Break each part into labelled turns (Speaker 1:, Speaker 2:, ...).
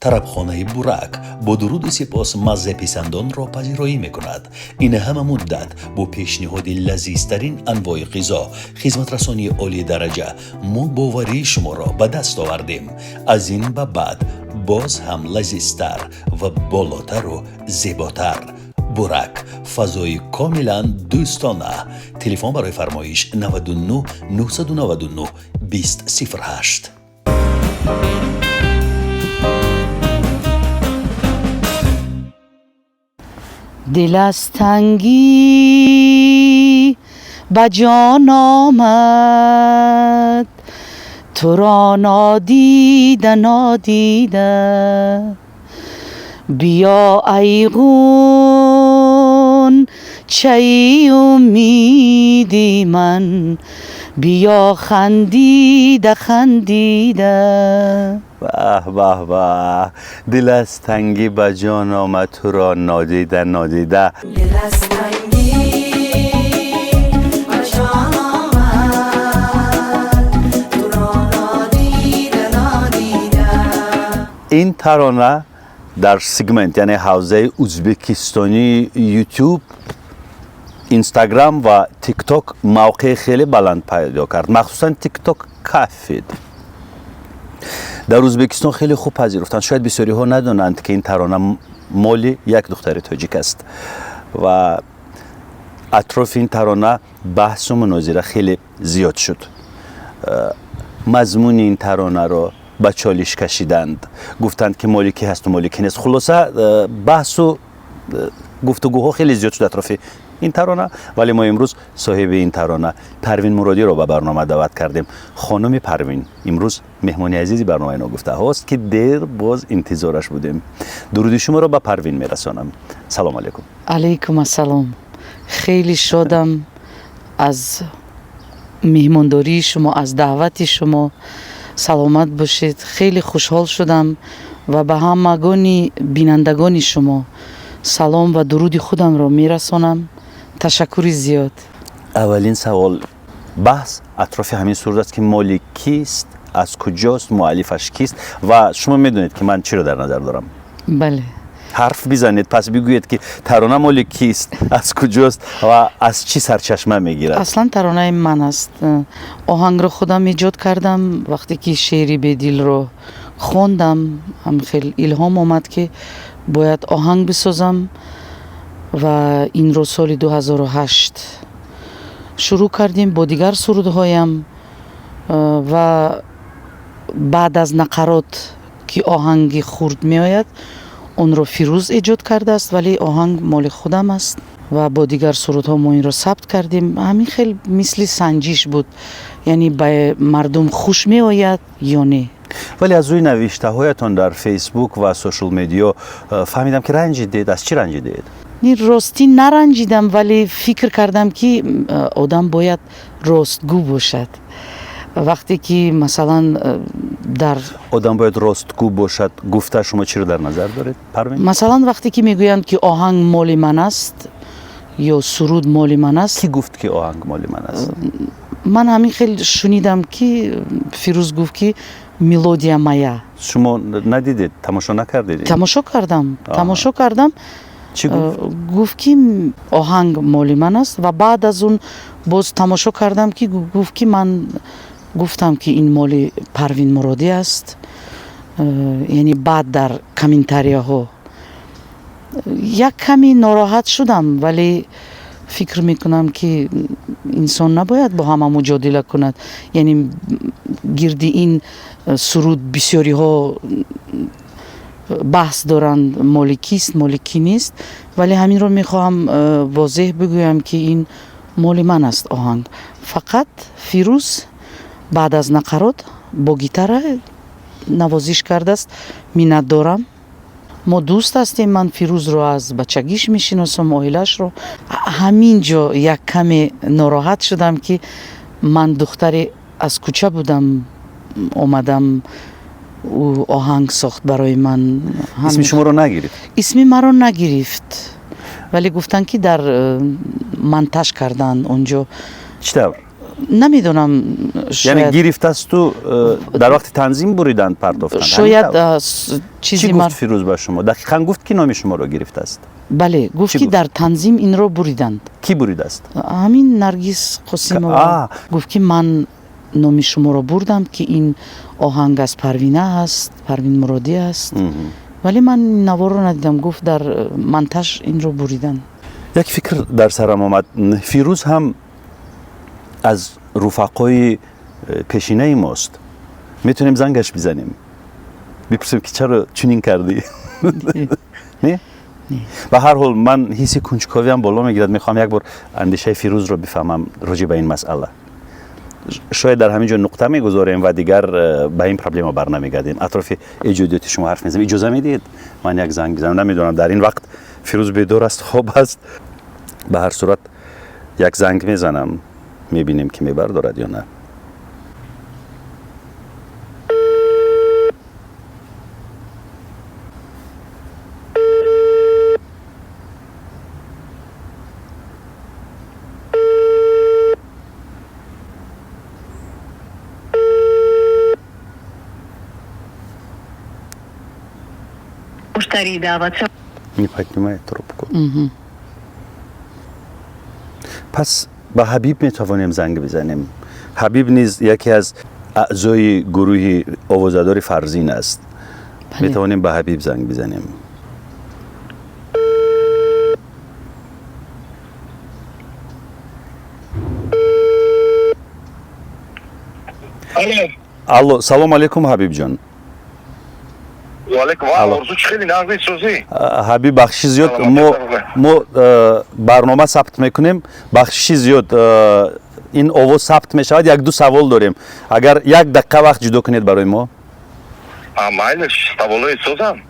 Speaker 1: Тарабхонаи Бурак бо дуруду сипос маззаписандонро пазироӣ мекунад. Ин ҳама муддат бо пешниҳоди лазизтарин анвои ғизо, хизматрасонии олии дараҷа мо боварии шуморо ба даст овардем. Аз ин ба баъд боз ҳам лазизтар ва болотару зеботар. Бурак, фазои комилан дӯстона. Телефон барои фармоиш: 99 999 20 08.
Speaker 2: Дил аз тангӣ ба ҷон омад, туро нодида, нодида. Биё, ай ғунчаи умеди ман, биё хандида, хандида.
Speaker 3: Баҳ, баҳ, баҳ! Дил аз тангӣ ба ҷон омад, туро нодида, нодида.
Speaker 4: Дил аз тангӣ ба ҷон омад, туро нодида, нодида.
Speaker 3: Ин тарона дар сегмент, яъне ҳавзаи узбекистонии Ютуб, Инстаграм ва Тикток мавқеи хеле баланд пайдо кард. Махсусан Тикток кафид. Дар Ӯзбекистон хеле хуб пазируфтанд. Шояд бисёриҳо надонанд, ки ин тарона моли як духтари тоҷик аст, ва атрофи ин тарона баҳсу мунозира хеле зиёд шуд. Мазмуни ин таронаро ба чолиш кашиданд, гуфтанд, ки моли ки ҳасту моли ки нест. Хулоса, баҳсу гуфтугӯҳо хеле зиёд шуд атрофи ин тарона. Вале мо имрӯз соҳиби ин тарона, Парвин Муродиро, ба барнома даъват кардем. Хонуми Парвин имрӯз меҳмони азизи барномаи Ногуфтаҳост, ки дер боз интизораш будем. Дуруди шуморо ба Парвин мерасонам. Салом алейкум.
Speaker 2: Алайкум ассалом. Хеле шодам аз меҳмондории шумо, аз даъвати шумо. Саломат бошед. Хеле хушҳол шудам ва ба ҳамагони бинандагони шумо салом ва дуруди худамро мерасонам. Ташаккури зиёд.
Speaker 3: Аввалин савол: баҳс атрофи ҳамин суруд аст, ки моли кист, аз куҷост, муаллифаш кист, ва шумо медонед, ки ман чиро дар назар дорам.
Speaker 2: Бале.
Speaker 3: Ҳарф бизанед, пас бигӯед, ки тарона моли кист, аз куҷост ва аз чӣ сарчашма мегирад.
Speaker 2: Аслан таронаи ман аст. Оҳангро худам эҷод кардам. Вақте ки шеъри Бедилро хондам, ҳам хел илҳом омад, ки бояд оҳанг бисозам, ва инро соли 2008 шурӯъ кардем бо дигар сурудҳоям. Ва баъд аз нақарот, ки оҳанги хурд меояд, онро Фирӯз эҷод кардааст, вале оҳанг моли худам аст ва бо дигар сурудҳо мо инро сабт кардем. Ҳамин хел мисли санҷиш буд, яъне ба мардум хуш меояд ё не.
Speaker 3: Вале аз рӯи навиштаҳоятон дар Фейсбук ва social media фаҳмидам, ки ранҷидед. Аз чӣ ранҷидед?
Speaker 2: Не, ростӣ наранҷидам, вале фикр кардам, ки одам бояд ростгӯ бошад. Вақте ки, масалан, дар
Speaker 3: Одам бояд ростгӯ бошад гуфта, шумо чиро дар назар доред, Парвин?
Speaker 2: Масалан, вақте ки мегӯянд, ки оҳанг моли ман аст ё суруд моли ман аст.
Speaker 3: Кӣ гуфт, ки оҳанг моли ман аст?
Speaker 2: Ман ҳамин хел шунидам, ки Фирӯз гуфт, ки мелодия моя.
Speaker 3: Шумо надидед, тамошо накардед?
Speaker 2: Тамошо кардам, тамошо кардам.
Speaker 3: Чӣ гуфт?
Speaker 2: Гуфт, ки оҳанг моли ман аст, ва баъд аз он боз тамошо кардам, ки гуфт, ки ман гуфтам, ки ин моли Парвин Муродӣ аст. Яъне баъд дар комментарияҳо як каме нороҳат шудам, вале фикр мекунам, ки инсон набояд бо ҳама муҷодила кунад. Яъне гирди ин суруд бисёриҳо баҳс доранд, моли кист, моли кӣ нест. Вале ҳаминро мехоҳам возеҳ бигӯям, ки ин моли ман аст оҳанг. Фақат Фирӯз баъд аз нақарот бо гитара навозиш кардааст. Миннатдорам, мо дӯст ҳастем. Ман Фирӯзро аз бачагиш мешиносам, оилаашро. Ҳамин ҷо як каме нороҳат шудам, ки ман духтаре аз кӯча будам, омадам, ӯ оҳанг сохт барои ман.
Speaker 3: Исми шуморо нагирифт?
Speaker 2: Исми маро нагирифт, вале гуфтанд, ки дар монтаж карданд он ҷо.
Speaker 3: Чӣ тавр?
Speaker 2: Намедонам.
Speaker 3: Яъне гирифтасту дар вақти танзим буриданд, партофтанд.
Speaker 2: Шояд чизи
Speaker 3: чӣ гуфт Фирӯз ба шумо? Дақиқан гуфт, ки номи шуморо гирифтааст?
Speaker 2: Бале, гуфт, ки дар танзим инро буриданд.
Speaker 3: Кӣ буридааст?
Speaker 2: Ҳамин Наргиз Қосимова гуфт, ки ман номи шуморо бурдам, ки ин оҳанг аз Парвина аст, Парвин Муродӣ аст, вале ман наворро надидам. Гуфт, дар монтаж инро буриданд.
Speaker 3: Як фикр дар сарам омад. Фирӯз ҳам аз руфақои пешинаи мост. Метавонем зангаш бизанем, бипурсем, ки чаро чунин кардӣ? Не, ба ҳар ҳол, ман ҳисси кунҷковиам боло мегирад. Мехоҳам як бор андешаи Фирӯзро бифаҳмам роҷеъ ба ин масъала. Шояд дар ҳамин ҷо нуқта мегузорем ва дигар ба ин проблема барнамегардем. Атрофи эҷодиёти шумо ҳарф мезанем. Иҷоза медиҳед, ман як занг бизанам? Намедонам, дар ин вақт Фирӯз бедор аст, хоб аст. Ба ҳар сурат, як занг мезанам, мебинем, ки мебардорад ё на.
Speaker 5: Муштарии даъват
Speaker 3: Не поднимает трубку. Пас ба Ҳабиб метавонем занг бизанем. Ҳабиб низ яке аз аъзои гурӯҳи овозадори Фарзин аст. Метавонем ба Ҳабиб занг бизанем. Алло, салом алейкум, Ҳабибҷон.
Speaker 6: Ваалейкум. Орзу, чӣ хеле нағзи, созӣ?
Speaker 3: Ҳабиб, бахшиши зиёд, мо барнома сабт мекунем. Бахшиши зиёд, ин овоз сабт мешавад. Як ду савол дорем, агар як дақиқа вақт ҷудо кунед барои мо.
Speaker 6: Майлиш, саволои созам.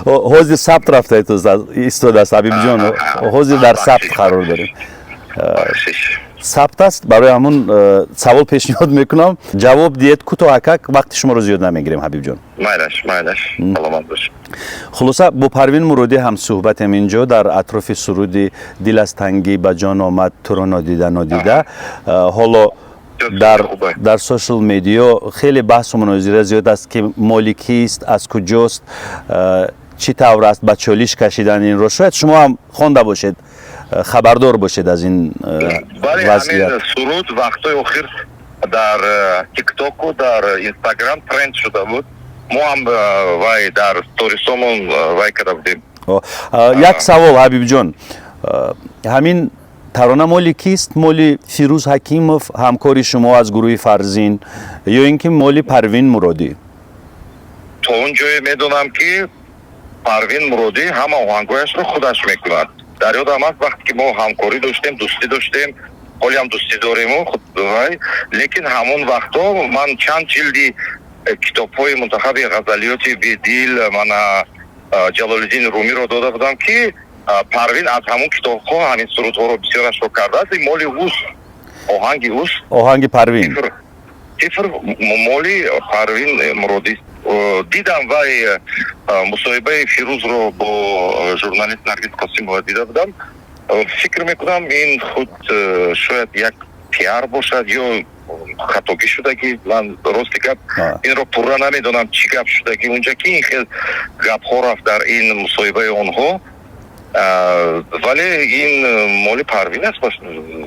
Speaker 3: Ҳозир сабт рафта истодааст, Ҳабибҷон, ҳозир дар сабт қарор дорем. Сабт аст, барои ҳамун савол пешниҳод мекунам, ҷавоб диҳед кӯтоҳакак. Вақти шуморо зиёд намегирем, Ҳабибҷон.
Speaker 6: Майлаш, майлаш, саломат бош.
Speaker 3: Хулоса, бо Парвин Муродӣ ҳам суҳбатем инҷо дар атрофи суруди «Дил аз тангӣ ба ҷон омад, туро нодида нодида». Ҳоло дар social media хеле баҳсу мунозира зиёд аст, ки моли кист, аз куҷост, чӣ тавр аст, ба чолиш кашидан инро. Шояд шумо ҳам хонда бошед, хабардор бошед аз ин.
Speaker 6: Бале, ҳамин суруд вақтҳои охир дар Тиктоку, дар Инстаграм тренд шуда буд. Мо ҳам вай дар сторисомон вай карда будем.
Speaker 3: Як савол, Ҳабибҷон: ҳамин тарона моли кист? Моли Фирӯз Ҳакимов, ҳамкори шумо аз гурӯҳи Фарзин, ё ин ки моли Парвин Муродӣ?
Speaker 6: То он ҷое медонам, ки Парвин Муродӣ ҳама оҳангҳояшро худаш мекунад. Дар ёдам аст, вақте ки мо ҳамкорӣ доштем, дӯстӣ доштем, ҳолиам дӯстӣ дорему, лекин ҳамон вақтҳо ман чанд ҷилди китобҳои мунтахаби ғазалиёти Бедил, мана Ҷалолиддин Румиро дода будам, ки Парвин аз ҳамон китобҳо ҳамин сурудҳоро бисёрашро кардааст. Ин моли ӯст, оҳанги ӯст.
Speaker 3: Оҳанги Парвин.
Speaker 6: Сифр моли Парвин Муродӣ. Дидам, вай мусоҳибаи Фирӯзро бо журналист Наргиз Қосимова дида будам. Фикр мекунам, ин худ шояд як пиар бошад ё хатогӣ шудагӣ. Ман, рости гап, инро пурра намедонам, чӣ гап шудагӣ унҷа, ки ин хел гапҳо рафт дар ин мусоҳибаи онҳо, вале ин моли Парвин аст,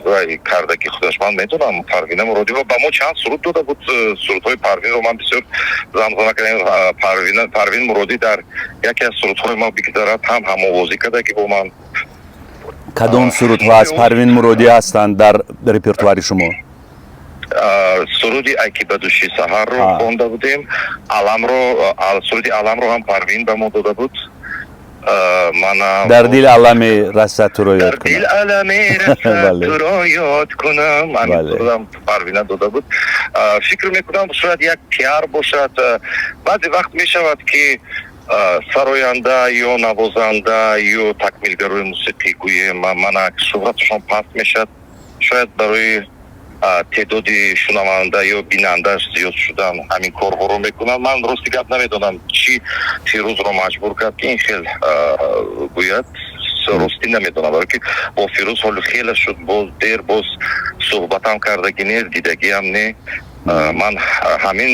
Speaker 6: вай кардаги худаш. Ман медонам, Парвина Муродиева ба мо чанд суруд дода буд. Сурудҳои Парвинро ман бисёр замзама кардем. Парвин Муродӣ дар яке аз сурудҳои мо «Бигзарад» ҳам ҳамовозӣ кардаги бо ман.
Speaker 3: Кадом сурудҳо аз Парвин Муродӣ ҳастанд дар репертуари шумо?
Speaker 6: Суруди «Айки ба души саҳарро» хонда будем, Аламро, суруди «Аламро» ҳам Парвин ба мо дода буд. Мана
Speaker 3: «Дар дил аламе расад, туро ёд
Speaker 6: «Дар дил аламе расад, туро ёд кунам», ҳамин сурудам Парвина дода буд. Фикр мекунам, шояд як пиар бошад. Баъзе вақт мешавад, ки сароянда ё навозанда ё такмилгарои мусиқӣ, гӯем, мана шӯҳраташон паст мешавад, шояд барои теъдоди шунаванда ё бинандааш зиёд шудан ҳамин корҳоро мекунанд. Ман, рости гап, намедонам, чӣ Фирӯзро маҷбур кард, ки ин хел гӯяд. Ростӣ намедонам, барое ки бо Фирӯз ҳоло хеле шуд, боз дер боз суҳбатам кардагӣ нест, дидагиам не. Ман ҳамин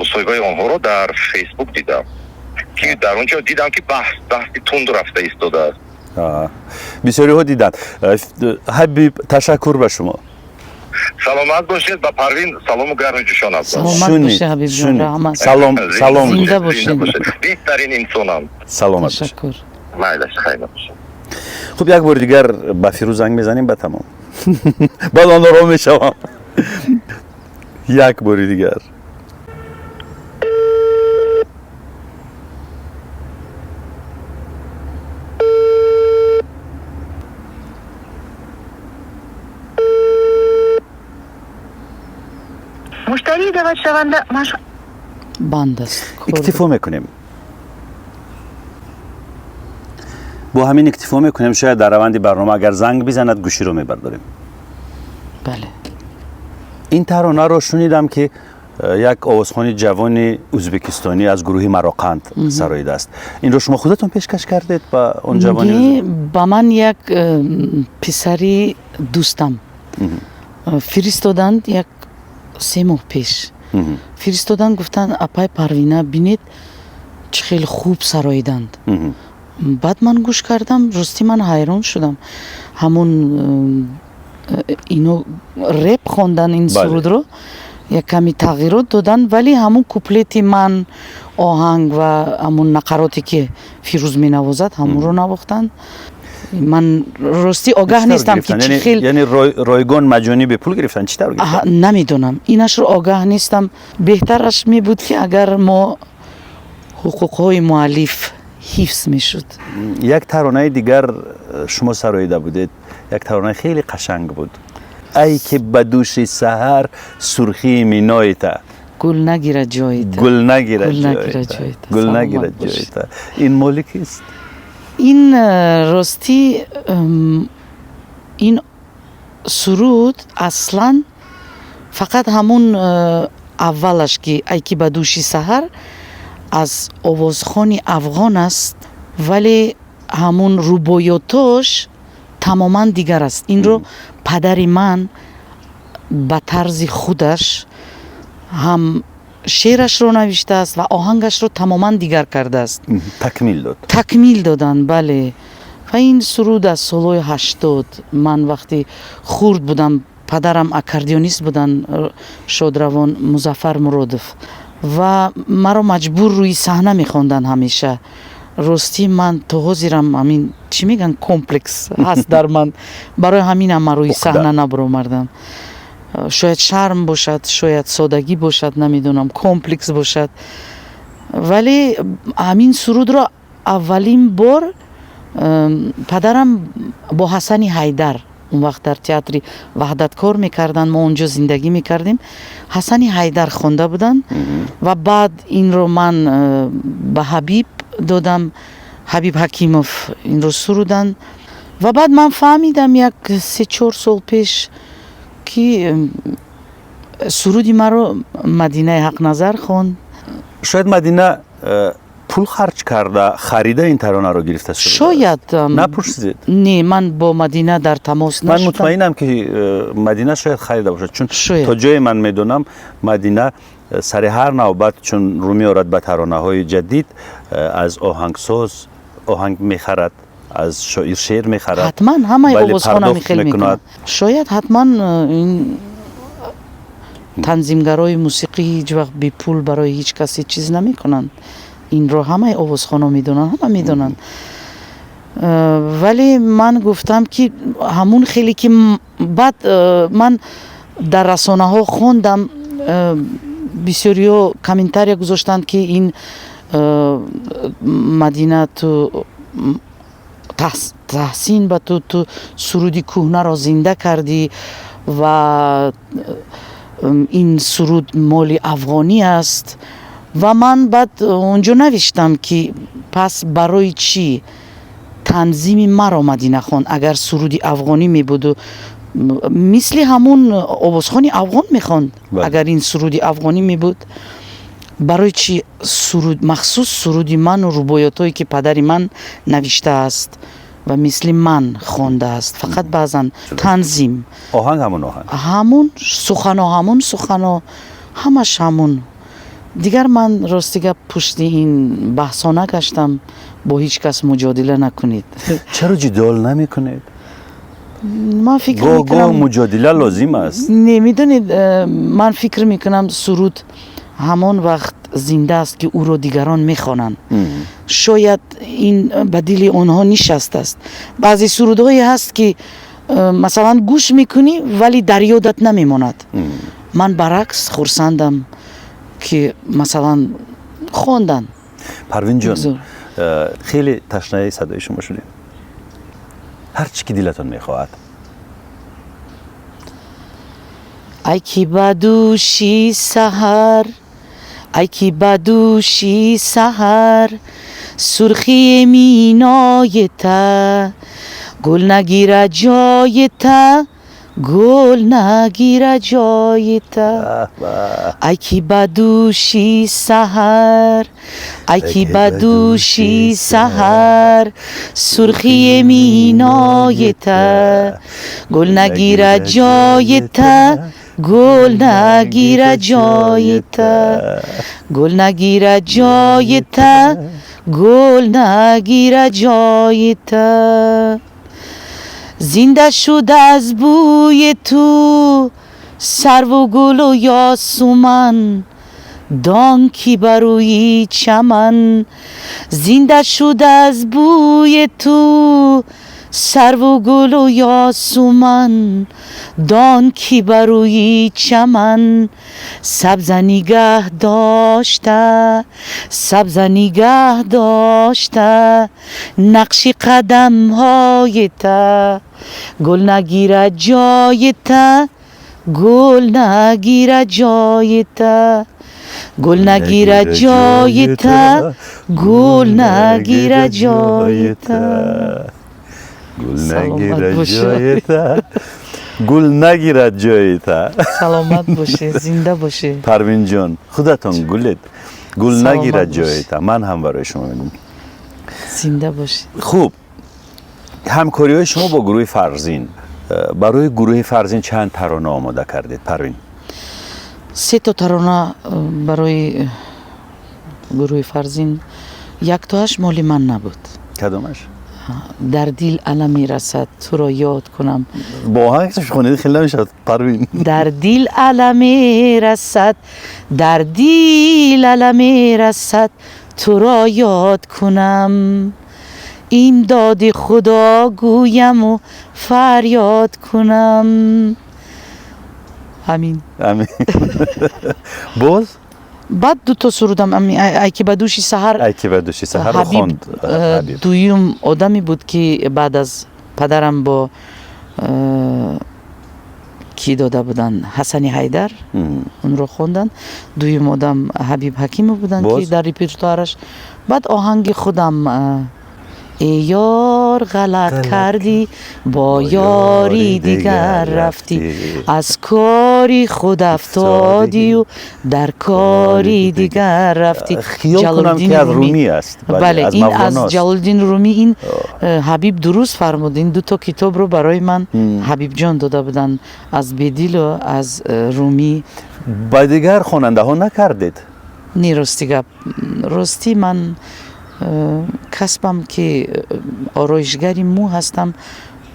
Speaker 6: мусоҳибаи онҳоро дар Фейсбук дидам, ки дар он ҷо дидам, ки баҳси тунд рафта истодааст.
Speaker 3: Бисёриҳо диданд. Ҳабиб, ташаккур ба шумо.
Speaker 6: Саломат бошед, ба Парвин салому гарму ҷӯшон аст.
Speaker 2: Саломат бошед, Ҳабибҷон, раҳмат.
Speaker 3: Салом, салом.
Speaker 2: Зинда бошед.
Speaker 6: Беҳтарин инсонам.
Speaker 3: Саломат бошед.
Speaker 2: Ташаккур.
Speaker 6: Майлаш, хайр бошед.
Speaker 3: Хуб, як бори дигар ба Фирӯз занг мезанем, ба тамом, баъд он ором мешавам. Як бори дигар.
Speaker 5: Муштарии даъватшаванда машғул
Speaker 2: Банд аст.
Speaker 3: Иктифо мекунем, бо ҳамин иктифо мекунем. Шояд дар раванди барнома агар занг бизанад, гӯширо мебардорем.
Speaker 2: Бале.
Speaker 3: Ин таронаро шунидам, ки як овозхони ҷавони ӯзбекистонӣ аз гурӯҳи Мароқанд сароидааст. Инро шумо худатон пешкаш кардед ба он ҷавони?
Speaker 2: Не, ба ман як писари дӯстам фиристоданд, як 3 моҳ пеш фиристоданд, гуфтанд: «Апай Парвина, бинед, чӣ хеле хуб сароиданд». Баъд ман гӯш кардам, ростӣ ман ҳайрон шудам. Ҳамун ино реп хондан ин сурудро, як ками тағйирот доданд, вале ҳамун куплети ман, оҳанг ва ҳамун нақароте ки Фирӯз менавозад, ҳамунро навохтанд. Ман ростӣ огаҳ
Speaker 3: Чӣ тавр
Speaker 2: нестам, ки
Speaker 3: гирифтанд?
Speaker 2: чӣ
Speaker 3: Яъне
Speaker 2: хел.
Speaker 3: Яъне ройгон, маҷонӣ, бепул гирифтанд? Чӣ тавр гирифтанд?
Speaker 2: Намедонам, инашро огаҳ нестам. Беҳтараш мебуд, ки агар мо ҳуқуқҳои муаллиф ҳифз мешуд.
Speaker 3: Як таронаи дигар шумо сароида будед, як таронаи хеле қашанг буд: «Ай ки ба дӯши саҳар сурхии миноита
Speaker 2: гул нагирад ҷоита».
Speaker 3: Гул нагирад
Speaker 2: Гул нагирад
Speaker 3: ҷоита.
Speaker 2: ҷоита.
Speaker 3: Гул
Speaker 2: Саломат
Speaker 3: нагирад
Speaker 2: бошед.
Speaker 3: ҷоита. Ин моли кист?
Speaker 2: Ин ростӣ ин суруд аслан фақат ҳамун аввалаш, ки «Ай ки ба дӯши саҳар», аз овозхони афғон аст, вале ҳамун рубоётош тамоман дигар аст. Инро падари ман ба тарзи худаш ҳам шеърашро навиштааст ва оҳангашро тамоман дигар кардааст.
Speaker 3: Такмил дод.
Speaker 2: Такмил доданд, бале. Ва ин суруд аз солҳои 80, ман вақте хурд будам, падарам аккордеонист буданд, шодравон Музаффар Муродов, ва маро маҷбур рӯи саҳна мехонданд ҳамеша. Ростӣ ман то ҳозирам ҳамин, чӣ мегӯянд, комплекс ҳаст дар ман, барои ҳаминам ман рӯи
Speaker 3: Уқда.
Speaker 2: саҳна набаромардам. Шояд шарм бошад, шояд содагӣ бошад, намедонам, комплекс бошад, вале ҳамин сурудро аввалин бор падарам бо Ҳасани Ҳайдар, он вақт дар театри Ваҳдат кор мекарданд, мо онҷо зиндагӣ мекардем, Ҳасани Ҳайдар хонда буданд ва баъд инро ман ба Ҳабиб додам, Ҳабиб Ҳакимов инро суруданд. Ва баъд ман фаҳмидам як 3-4 сол пеш, ки суруди маро Мадинаи Ҳақназар хонд.
Speaker 3: Шояд Мадина пул харҷ карда, харида, ин таронаро гирифта шуда?
Speaker 2: Шояд.
Speaker 3: Напурсидед?
Speaker 2: Не, ман бо Мадина дар тамос
Speaker 3: Ман
Speaker 2: нашудам.
Speaker 3: мутмаинам, ки Мадина шояд харида бошад, чун
Speaker 2: Шояд.
Speaker 3: то ҷое ман медонам, Мадина сари ҳар навбат, чун рӯ меорад ба таронаҳои ҷадид, аз оҳангсоз оҳанг мехарад, аз шоир шеър мехарад.
Speaker 2: Ҳатман, ҳамаи
Speaker 3: Бале,
Speaker 2: овозхона
Speaker 3: пардохт
Speaker 2: хел
Speaker 3: мекунад.
Speaker 2: мекунад. Шояд, ҳатман ин танзимгарои мусиқӣ ҳеҷ вақт бепул барои ҳеҷ касе чиз намекунанд. Инро ҳамаи овозхоно медонанд, ҳама медонанд. Вале ман гуфтам, ки ҳамун хеле ки баъд ман дар расонаҳо хондам, бисёриҳо комментария гузоштанд, ки ин Мадина, ту таҳсин ба ту, ту суруди кӯҳнаро зинда кардӣ ва ин суруд моли афғонӣ аст. Ва ман баъд онҷо навиштам, ки пас барои чӣ танзими маро Мадина хонд, агар суруди афғонӣ мебуду мисли ҳамун овозхони афғон мехонд? Агар ин суруди афғонӣ мебуд, барои чӣ суруд, махсус суруди ману рубоётҳое ки падари ман навиштааст Ва мисли ман хондааст, фақат баъзан танзим.
Speaker 3: Оҳанг ҳамон оҳанг.
Speaker 2: Ҳамун сухано, ҳамун сухано, ҳамаш ҳамун. Дигар ман, рости гап, пушти ин баҳсо нагаштам. Бо ҳеҷ кас муҷодила накунед.
Speaker 3: Чаро ҷидол намекунед?
Speaker 2: Ман фикр
Speaker 3: гоҳ гоҳ
Speaker 2: мекунам
Speaker 3: муҷодила лозим аст.
Speaker 2: Не, медонед, ман фикр мекунам, суруд ҳамон вақт зинда аст, ки ӯро дигарон мехонанд. Шояд ин ба дили онҳо нишастааст. Баъзе сурудҳое ҳаст, ки масалан, гӯш мекунӣ, вале дар ёдат намемонад. Ман баръакс хурсандам, ки масалан хондан.
Speaker 3: Парвинҷон,
Speaker 2: Бигзор.
Speaker 3: Хеле ташнаи садои шумо шудем. Ҳар чӣ ки дилатон мехоҳад.
Speaker 2: Ай ки ба дӯши саҳар, ай ки ба дӯши саҳар сурхии миноята, гул нагира ҷоята, гул нагира ҷоята. Ай ки ба дӯши саҳар, ай ки ба дӯши саҳар сурхии миноята, гул нагира ҷоята, гул нагира ҷоята, гул нагира ҷоята, гул нагира ҷоята. Зинда шуд аз бӯи ту сарву гулу ёсуман, дон ки ба рӯи чаман. Зинда шуд аз бӯи ту сарву гулу ёсуман, дон ки ба рӯи чаман. Сабза нигаҳ дошта, сабза нигаҳ дошта нақши қадамҳоята, гул нагира ҷоята, гул нагира ҷоята, гул нагира ҷоята, гул нагира ҷоята.
Speaker 3: Гул
Speaker 2: Саломат
Speaker 3: нагирад
Speaker 2: бошед.
Speaker 3: ҷоята, гул нагирад ҷоята.
Speaker 2: Саломат бошед, зинда бошед.
Speaker 3: Парвинҷон, худатон гулед, гул
Speaker 2: Саломат
Speaker 3: нагирад
Speaker 2: бошед.
Speaker 3: ҷоята. Ман ҳам барои шумо мегӯм.
Speaker 2: Зинда бошед.
Speaker 3: Хуб, ҳамкориҳои шумо бо гурӯҳи Фарзин. Барои гурӯҳи Фарзин чанд тарона омода кардед, Парвин?
Speaker 2: Се то тарона барои гурӯҳи Фарзин. Яктоаш моли ман набуд.
Speaker 3: Кадомаш?
Speaker 2: Дар дил алам мерасад, туро ёд кунам.
Speaker 3: Бо оҳангаш хонед, хеле намешавад, Парвин.
Speaker 2: Дар дил алам мерасад, дар дил алам мерасад, туро ёд кунам, имдоди худо гӯяму фарёд кунам. Ҳамин.
Speaker 3: Амин. Боз?
Speaker 2: Баъд дуто сурудам, ай ки ба дӯши саҳар.
Speaker 3: Ай ки ба дӯши саҳарро
Speaker 2: Ҳабиб,
Speaker 3: хонд Ҳабиб.
Speaker 2: Дуюм одаме буд, ки баъд аз падарам бо кӣ дода буданд, Ҳасани Ҳайдар онро хонданд. Дуюм одам Ҳабиб Ҳакимов буданд, ки
Speaker 3: Боз?
Speaker 2: дар репертуараш. Баъд оҳанги худам, Э ёр, ғалат кардӣ, бо ёри дигар рафтӣ, аз кори худ афтодию дар кори дигар рафтӣ.
Speaker 3: Хиёл кунам, ки аз Румӣ аст.
Speaker 2: Бале,
Speaker 3: аз
Speaker 2: ин аз
Speaker 3: Мавлоност.
Speaker 2: Ҷалолиддин Румӣ. Ин Ҳабиб дуруст фармуд. Ин дуто китобро барои ман Ҳабибҷон дода буданд, аз Бедилу аз Румӣ.
Speaker 3: Ба дигар хонандаҳо накардед?
Speaker 2: Не, рости гап, ростӣ ман касбам ки ороишгари мӯ ҳастам,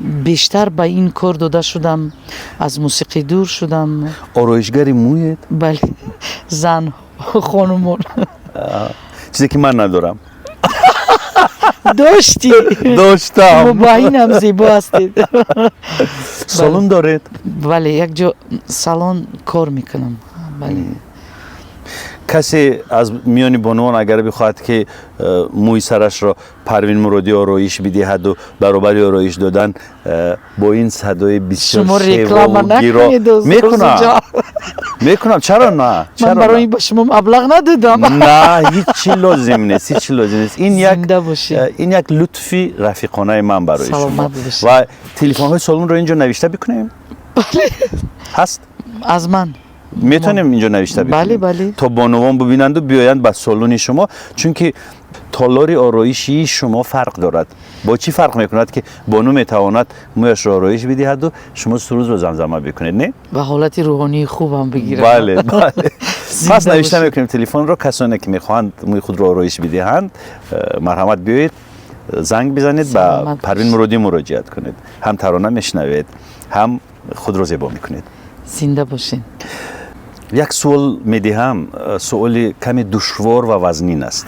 Speaker 2: бештар ба ин кор дода шудам, аз мусиқӣ дур шудам.
Speaker 3: Ороишгари мӯед?
Speaker 2: Бале, зан, хонумон.
Speaker 3: Чизе ки ман надорам.
Speaker 2: Доштӣ.
Speaker 3: Доштам.
Speaker 2: Бо инам зебо ҳастед.
Speaker 3: Салон доред?
Speaker 2: Бале, якҷо салон кор мекунам, бале.
Speaker 3: Касе аз миёни бонувон агар бихоҳад, ки мӯи сарашро Парвин Муродӣ ороиш бидиҳаду баробари ороиш додан бо ин садои бисёр
Speaker 2: Шумо реклама
Speaker 3: шевову гиро
Speaker 2: накунед,
Speaker 3: мекунам.
Speaker 2: Орзуҷон.
Speaker 3: Мекунам, чаро на?
Speaker 2: Ман
Speaker 3: Чаро
Speaker 2: барои
Speaker 3: на?
Speaker 2: ба шумо маблағ надодам.
Speaker 3: На, ҳичи лозим нест, ҳичи лозим нест. Ин як
Speaker 2: Зинда бошед.
Speaker 3: Ин як лутфи рафиқонаи ман барои шумо.
Speaker 2: Саломат бошед.
Speaker 3: Ва телефонҳои солонро инҷо навишта бикунем, ҳаст?
Speaker 2: Аз ман.
Speaker 3: Метавонем инҷо навишта бикунем?
Speaker 2: Бале, бале.
Speaker 3: То бонувон бибинанду биёянд ба солони шумо, чунки толори ороишии шумо фарқ дорад. Бо чӣ фарқ мекунад, ки бону метавонад мӯяшро ороиш бидиҳаду шумо сурудро замзама бикунед, не?
Speaker 2: Ва ҳолати рӯҳонии хубам бигирам.
Speaker 3: Бале. Пас
Speaker 2: Зинда
Speaker 3: навишта
Speaker 2: бошед.
Speaker 3: мекунем телефонро. Касоне ки мехоҳанд мӯи худро ороиш бидиҳанд, марҳамат, биёед, занг бизанед ба
Speaker 2: Саломат
Speaker 3: Парвин
Speaker 2: бошед.
Speaker 3: Муродӣ муроҷиат кунед. Ҳам тарона мешунавед, ҳам худро зебо мекунед.
Speaker 2: Зинда бошед.
Speaker 3: Як суол медиҳам, суоли каме душвор ва вазнин аст.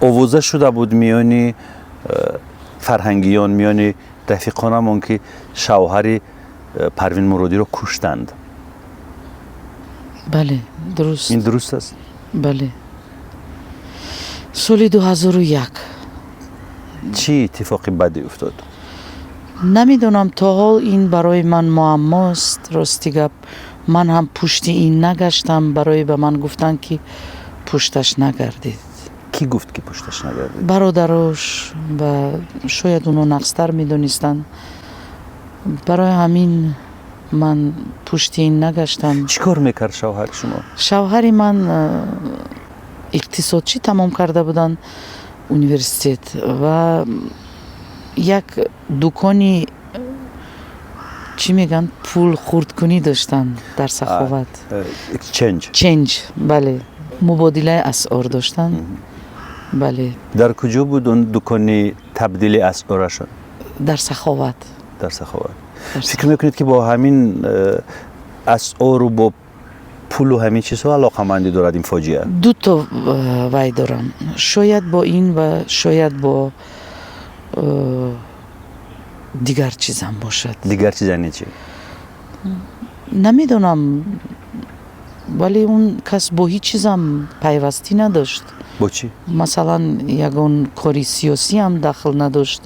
Speaker 3: Овоза шуда буд миёни фарҳангиён, миёни рафиқонамон, ки шавҳари Парвин Муродиро куштанд.
Speaker 2: Бале, дуруст.
Speaker 3: Ин дуруст аст?
Speaker 2: Бале, соли 2001.
Speaker 3: Чӣ иттифоқи баде уфтод?
Speaker 2: Намедонам, то ҳол ин барои ман муаммост. Рости гап, ман ҳам пушти ин нагаштам. Барои ба ман гуфтанд, ки пушташ нагардид.
Speaker 3: Кӣ гуфт, ки пушташ нагардид?
Speaker 2: Бародарош, ва шояд оно нағзтар медонистанд. Барои ҳамин ман пушти ин нагаштам.
Speaker 3: Чӣ кор мекард шавҳари шумо?
Speaker 2: Шавҳари ман иқтисодчӣ тамом карда буданд университет ва як дукони, чӣ мегӯянд, пул хурдкунӣ доштанд дар Саховат.
Speaker 3: Exchange.
Speaker 2: Change, бале, мубодилаи асъор доштанд, бале.
Speaker 3: Дар куҷо буд он дукони табдили асъорашон?
Speaker 2: Дар Саховат.
Speaker 3: Дар Саховат. Фикр мекунед, ки бо ҳамин асъору бо пулу ҳамин чизҳо алоқамандӣ дорад ин фоҷиа?
Speaker 2: Дуто вай дорам: шояд бо ин ва шояд бо дигар чизам бошад.
Speaker 3: Дигар чиз яъне чӣ?
Speaker 2: Намедонам, вале он кас бо ҳеҷ чизам пайвастӣ надошт.
Speaker 3: Бо чӣ?
Speaker 2: Масалан, ягон кори сиёсиам дахл надошт.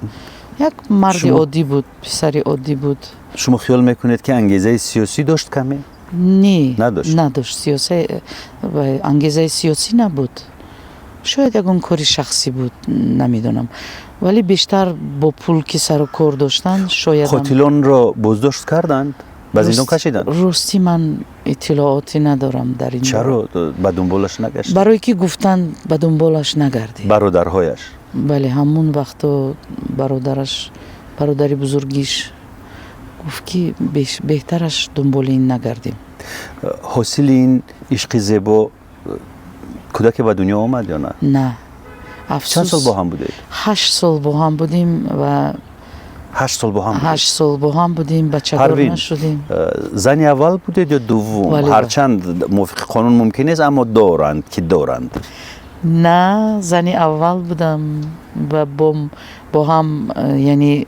Speaker 2: Як марди оддӣ буд, писари оддӣ буд.
Speaker 3: Шумо хиёл мекунед, ки ангезаи сиёсӣ дошт каме?
Speaker 2: Не.
Speaker 3: Надошт?
Speaker 2: Надошт. Ангезаи сиёсӣ набуд. Шояд ягон кори шахсӣ буд, намедонам, вале бештар бо пул ки сару кор доштанд, шояд.
Speaker 3: Қотилонро боздошт карданд, ба зиндон кашиданд?
Speaker 2: Ростӣ, ман иттилооте надорам дар ин.
Speaker 3: Чаро ба дунболаш нагашт?
Speaker 2: Барое ки гуфтанд, ба дунболаш нагардед.
Speaker 3: Бародарҳояш?
Speaker 2: Бале, ҳамун вақто бародараш, бародари бузургиш гуфт, ки беҳтараш дунболи ин нагардем.
Speaker 3: Ҳосили ин ишқи зебо кӯдаке ба дунё омад ё на?
Speaker 2: На.
Speaker 3: Чанд сол бо ҳам будед?
Speaker 2: 8 сол бо ҳам будем ва
Speaker 3: 8 сол бо ҳам?
Speaker 2: 8 сол бо ҳам будем, бачадор нашудем.
Speaker 3: Зани аввал будед ё дуввум? Ҳарчанд мувофиқи қонун мумкин нест, аммо доранд ки доранд.
Speaker 2: На, зани аввал будам ва бо ҳам, яъне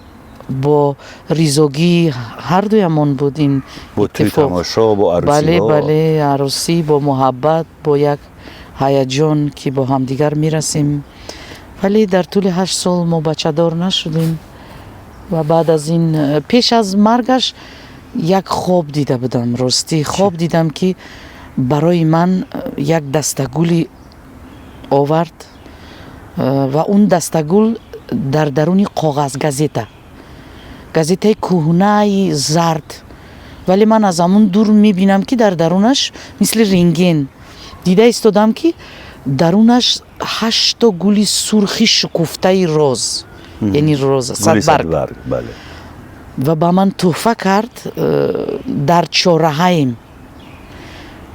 Speaker 2: бо ризогии ҳардуямон буд ин.
Speaker 3: Бо тӯй, тамошо, бо
Speaker 2: арӯсиҳо. Бале, бале, арӯсӣ бо муҳаббат, бо як ҳаяҷон, ки бо ҳамдигар мерасем. Вале дар тӯли 8 сол мо бачадор нашудем. Ва баъд аз ин, пеш аз маргаш, як хоб дида будам. Ростӣ, хоб дидам, ки барои ман як дастагули овард ва он дастагул дар даруни коғаз, газета, газетаи кӯҳнаи зард. Вале ман аз ҳамун дур мебинам, ки дар дарунаш мисли рентген дида истодам, ки дарунаш ҳашто гули сурхи шукуфтаи роз, яъне роза, садбарг. Ва ба ман тӯҳфа кард дар чораҳаем.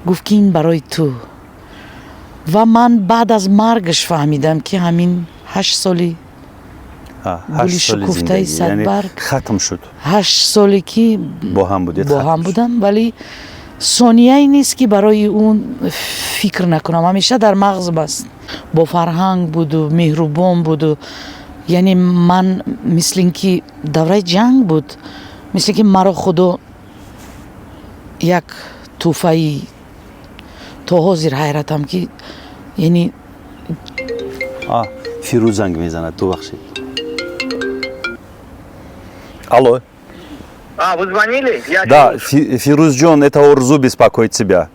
Speaker 2: Гуфт, ки ин барои ту. Ва ман баъд аз маргаш фаҳмидам, ки ҳамин 8 соли гули шукуфтаи садбарг
Speaker 3: хатм шуд.
Speaker 2: 8 соле ки
Speaker 3: бо ҳам будед.
Speaker 2: Бо ҳам будам, вале сонияе нест, ки барои ӯ фикр накунам. Ҳамеша дар мағзам аст. Бо фарҳанг буду меҳрубон буду, яъне ман мисли ин ки давраи ҷанг буд, мисли ки маро Худо як тӯҳфаи, то ҳозир ҳайратам, ки яъне
Speaker 3: Фирӯз занг мезанад, бубахшед. Алло.
Speaker 5: А, вы звонили? Я
Speaker 3: Да, Фирузджон, это Орзу беспокоит тебя.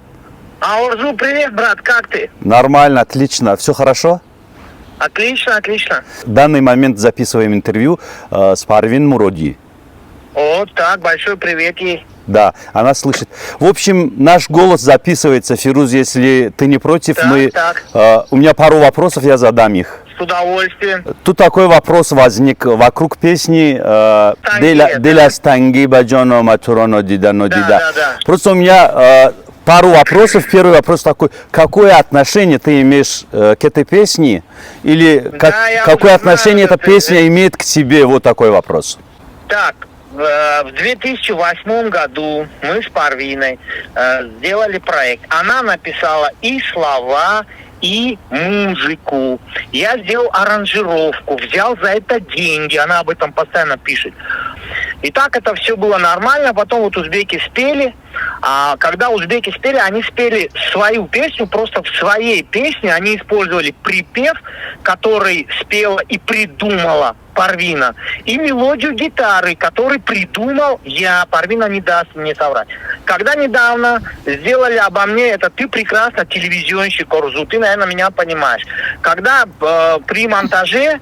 Speaker 5: А, Орзу, привет, брат, как ты?
Speaker 3: Нормально, отлично. Все хорошо?
Speaker 5: Отлично, отлично.
Speaker 3: В данный момент записываем интервью с Парвин Муроди.
Speaker 5: О, так, большой привет ей.
Speaker 3: Да, она слышит. В общем, наш голос записывается, Фируз, если ты не против,
Speaker 5: Так,
Speaker 3: мы...
Speaker 5: так.
Speaker 3: У меня пару вопросов, я задам их.
Speaker 5: С удовольствием.
Speaker 3: Тут такой вопрос возник вокруг песни
Speaker 5: Танги, да.
Speaker 3: «Дил аз тангӣ ба ҷон омад, туро надида, надида».
Speaker 5: Да.
Speaker 3: Просто у меня пару вопросов. Первый вопрос такой: какое отношение ты имеешь к этой песне? Или
Speaker 5: Да, я
Speaker 3: какое
Speaker 5: уже
Speaker 3: отношение
Speaker 5: знаю,
Speaker 3: эта
Speaker 5: это-
Speaker 3: песня имеет к тебе? Вот такой вопрос.
Speaker 5: Так, в 2008 году мы с Парвиной сделали проект. Она написала и слова, и музыку. Я сделал аранжировку, взял за это деньги. Она об этом постоянно пишет. И так это все было нормально. Потом вот узбеки спели. А когда узбеки спели, они спели свою песню. Просто в своей песне они использовали припев, который спела и придумала Парвина, и мелодию гитары, который придумал я. Парвина не даст мне соврать. Когда недавно сделали обо мне это, ты прекрасно телевизионщик, Орзу, ты, наверное, меня понимаешь. Когда при монтаже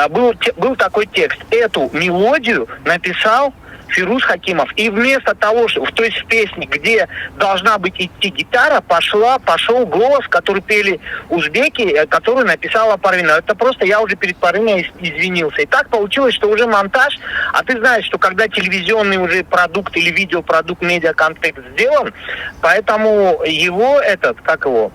Speaker 5: был такой текст. Эту мелодию написал Фируз Хакимов. И вместо того, что, то есть в песне, где должна быть идти гитара, пошел голос, который пели узбеки, который написала Парвина. Это просто я уже перед Парвиной извинился. И так получилось, что уже монтаж, а ты знаешь, что когда телевизионный уже продукт или видеопродукт, медиаконтекст сделан, поэтому его этот, как его,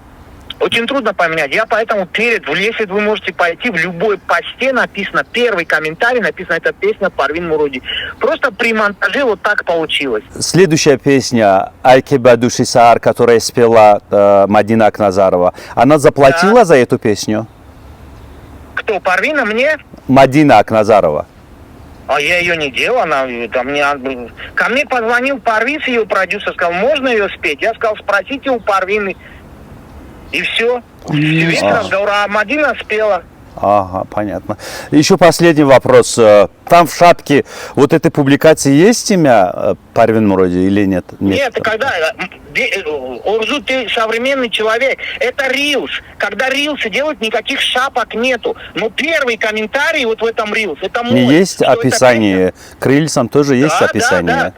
Speaker 5: очень трудно поменять. Я поэтому перед, если вы можете пойти, в любой посте написано, первый комментарий написано, эта песня Парвин Муроди. Просто при монтаже вот так получилось.
Speaker 3: Следующая песня «Ай ки ба души саҳар», которая спела Мадина Акназарова, она заплатила за эту песню?
Speaker 5: Кто, Парвина мне?
Speaker 3: Мадина Акназарова.
Speaker 5: А я ее не делал, она там мне, ко мне позвонил Парвиз, ее продюсер, сказал, можно ее спеть? Я сказал, спросите у Парвины. И все. Весь разговор. А Мадина спела.
Speaker 3: Ага, понятно. Еще последний вопрос. Там в шапке вот этой публикации есть имя Парвин Муроди или нет?
Speaker 5: Нет, когда... Орзу, ты современный человек. Это Reels. Когда рилсы делают, никаких шапок нету. Но первый комментарий вот в этом Reels, это мой.
Speaker 3: Не есть
Speaker 5: что это
Speaker 3: описание? К рилсам тоже есть
Speaker 5: Да,
Speaker 3: описание?
Speaker 5: Да.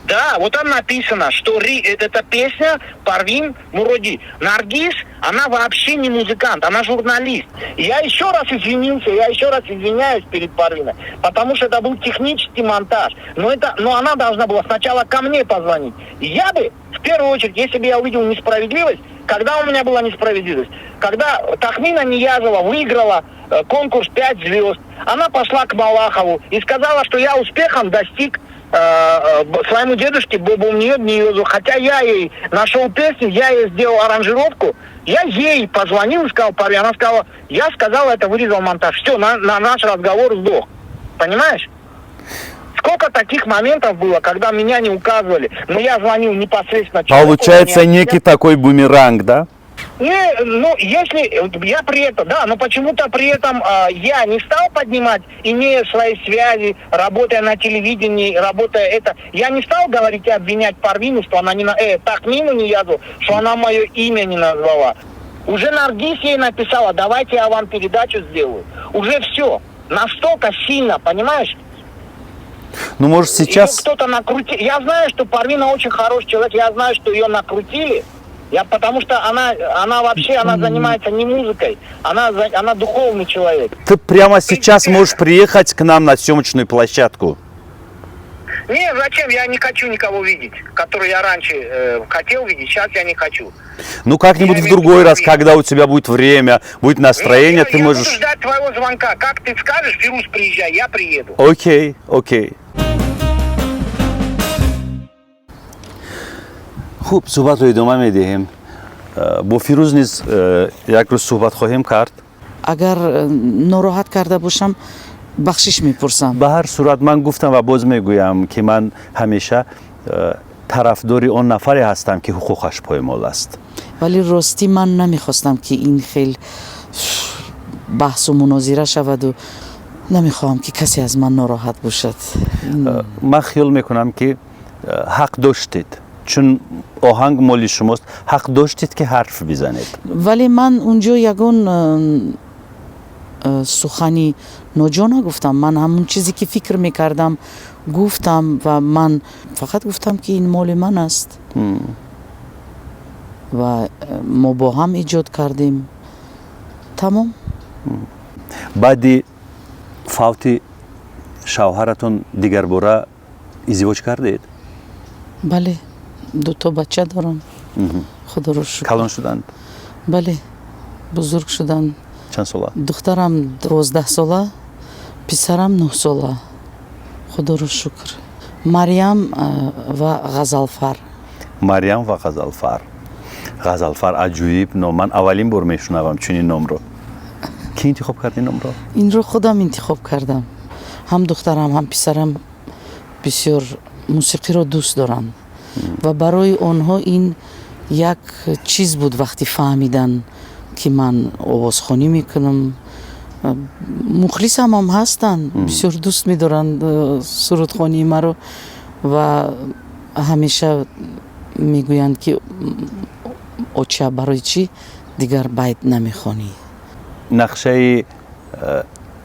Speaker 5: Да, вот там написано, что эта песня Парвин Муроди. Наргиз, она вообще не музыкант, она журналист. И я еще раз извинился, я еще раз извиняюсь перед Парвиной, потому что это был технический монтаж. Но она должна была сначала ко мне позвонить. И я бы, в первую очередь, если бы я увидел несправедливость, когда у меня была несправедливость? Когда Тахмина Ниязова выиграла конкурс «5 звезд», она пошла к Малахову и сказала, что я успехом достиг своему дедушке Бобу Ниязу, хотя я ей нашел песню, я ей сделал аранжировку, я ей позвонил и сказал, парень, она сказала, я сказал, это вырезал монтаж. Все, на наш разговор сдох. Понимаешь? Сколько таких моментов было, когда меня не указывали, но я звонил непосредственно человеку,
Speaker 3: Получается
Speaker 5: меня-
Speaker 3: некий такой бумеранг, да?
Speaker 5: Не, ну, если я при этом, да, но почему-то при этом я не стал поднимать, имея свои связи, работая на телевидении, работая это, я не стал говорить и обвинять Парвину, что она не Тахмину Ниязову, что она мое имя не назвала. Уже Наргиз ей написала, давайте я вам передачу сделаю. Уже все. Настолько сильно, понимаешь?
Speaker 3: Ну, может, сейчас...
Speaker 5: Ее кто-то накрутил. Я знаю, что Парвина очень хороший человек, я знаю, что ее накрутили. Потому что она вообще, она занимается не музыкой, она духовный человек.
Speaker 3: Ты прямо сейчас можешь приехать к нам на съемочную площадку.
Speaker 5: Не, зачем? Я не хочу никого видеть, который я раньше хотел видеть, сейчас я не хочу.
Speaker 3: Ну, как-нибудь
Speaker 5: Я
Speaker 3: в
Speaker 5: имею в
Speaker 3: другой
Speaker 5: виду
Speaker 3: раз,
Speaker 5: время.
Speaker 3: когда у тебя будет время, будет настроение,
Speaker 5: Я
Speaker 3: ты можешь...
Speaker 5: буду ждать твоего звонка. Как ты скажешь, Фируз, приезжай, я приеду.
Speaker 3: Окей, окей. Хуб, суҳбатро идома медиҳем. Бо Фирӯз низ як рӯз суҳбат хоҳем кард.
Speaker 2: Агар нороҳат карда бошам, бахшиш мепурсам.
Speaker 3: Ба ҳар сурат ман гуфтам ва боз мегӯям, ки ман ҳамеша тарафдори он нафаре ҳастам, ки ҳуқуқаш поймол аст.
Speaker 2: Вале ростӣ ман намехостам, ки ин хел баҳсу мунозира шаваду намехоҳам, ки касе аз ман нороҳат бошад.
Speaker 3: Ман хиёл мекунам, ки ҳақ доштед, чун оҳанг моли шумост, ҳақ доштед, ки ҳарф бизанед.
Speaker 2: Вале ман унҷо ягон Сухани ноҷо нагуфтам. Ман ҳамон чизе, ки фикр мекардам, гуфтам ва ман фақат гуфтам, ки ин моли ман аст ва мо бо ҳам эҷод кардем, тамом.
Speaker 3: Баъди фавти шавҳаратон дигарбора издивоҷ кардед?
Speaker 2: Бале, дуто бача дорам, худоро шукр.
Speaker 3: Калон шуданд?
Speaker 2: Бале, бузург шуданд.
Speaker 3: Чанд сола?
Speaker 2: Духтарам 12 сола, писарам 9 сола, худоро шукр. Марьям ва Ғазалфар.
Speaker 3: Марьям ва Ғазалфар. Ғазалфар, аҷоиб ном! Ман аввалин бор мешунавам чунин номро. Кӣ интихоб кард ин номро?
Speaker 2: Инро худам интихоб кардам. Ҳам духтарам, ҳам писарам бисёр мусиқиро дӯст доранд ва барои онҳо ин як чиз буд. Вақте фаҳмидан, ки ман овозхонӣ мекунам, мухлисамам ҳастанд, бисёр дӯст медоранд сурудхонии маро ва ҳамеша мегӯянд, ки оча, барои чӣ дигар байт намехонӣ?
Speaker 3: Нақшаи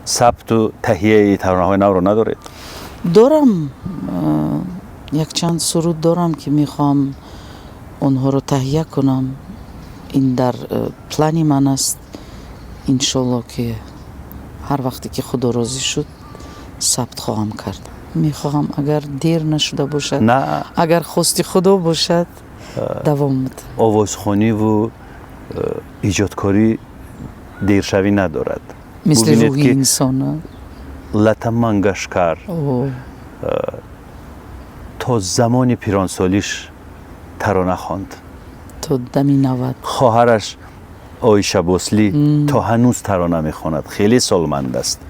Speaker 3: сабту таҳияи таронаҳои навро надоред?
Speaker 2: Дорам, якчанд суруд дорам, ки мехоҳам онҳоро таҳия кунам. Ин дар плани ман аст. Иншолло, ки ҳар вақте ки Худо розӣ шуд, сабт хоҳам кард. Мехоҳам, агар дер нашуда бошад,
Speaker 3: на,
Speaker 2: агар хости Худо бошад, давом медиҳам.
Speaker 3: Овозхониву эҷодкорӣ дершавӣ надорад.
Speaker 2: Мисли
Speaker 3: Бубинед,
Speaker 2: рӯҳи
Speaker 3: ки
Speaker 2: инсон.
Speaker 3: Лата Мангашкар то замони пиронсолиш тарона хонд.
Speaker 2: То дами 90.
Speaker 3: Хоҳараш Оиша Босли то ҳанӯз тарона мехонад, хеле солманд аст,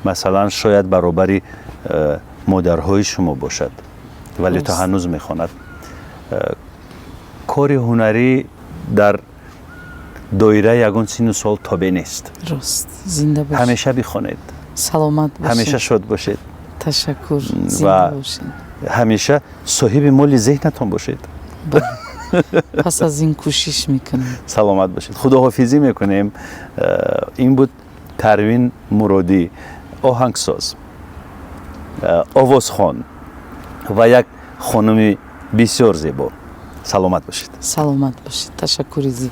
Speaker 3: масалан, шояд баробари модарҳои шумо бошад, вале то ҳанӯз мехонад. Кори ҳунарӣ дар доираи ягон сину сол тобеъ нест.
Speaker 2: Рост, зинда бошед.
Speaker 3: Ҳамеша бихонед.
Speaker 2: Саломат бошед.
Speaker 3: Ҳамеша шод бошед.
Speaker 2: Ташаккур, зинда бошед.
Speaker 3: Ҳамеша соҳиби моли зеҳнатон бошед.
Speaker 2: Пас аз ин кӯшиш мекунем.
Speaker 3: Саломат бошед, худоҳофизӣ мекунем. Ин буд Парвин Муродӣ, оҳангсоз, овозхон ва як хонуми бисёр зебо. Саломат бошед.
Speaker 2: Саломат бошед, ташаккури зиёд.